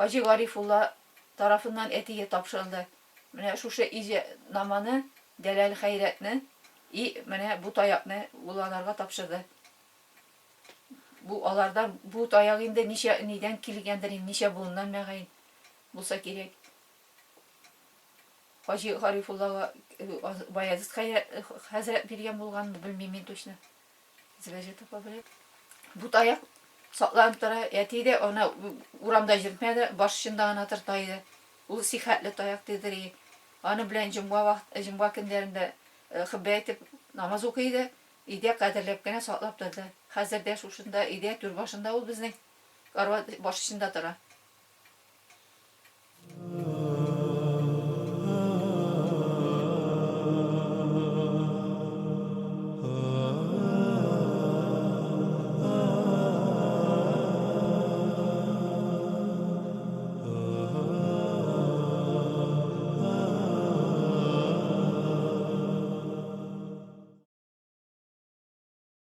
Хаҗи Гарифулла тарафыннан әтигә тапшырылды. Менә шушы иҗа-наманы, дәләл хәйрәтне и менә бу таякны ул аларга тапшырды. Бу алардан бу таяк инде ничә нидән килгәндер инде, ничә буыннан мөгаен булса кирәк. Хаҗи Гарифуллага Баязит хәзрәт биргән булганмы, белмим мин точно. Зөбәрҗәт апа белә. Бу таяк сакланып тора. Әти дә аны урамда йөртмәде, баш очында гына торта иде. Ул сихәтле таяк дидер. Аны белән җомга вакыт, җомга көннәрендә хөтбә әйтеп намаз укый иде. Өйдә кадерләп кенә саклап торды. Хәзер дә шушында өйдә түр башында ул безнең карават баш очында тора.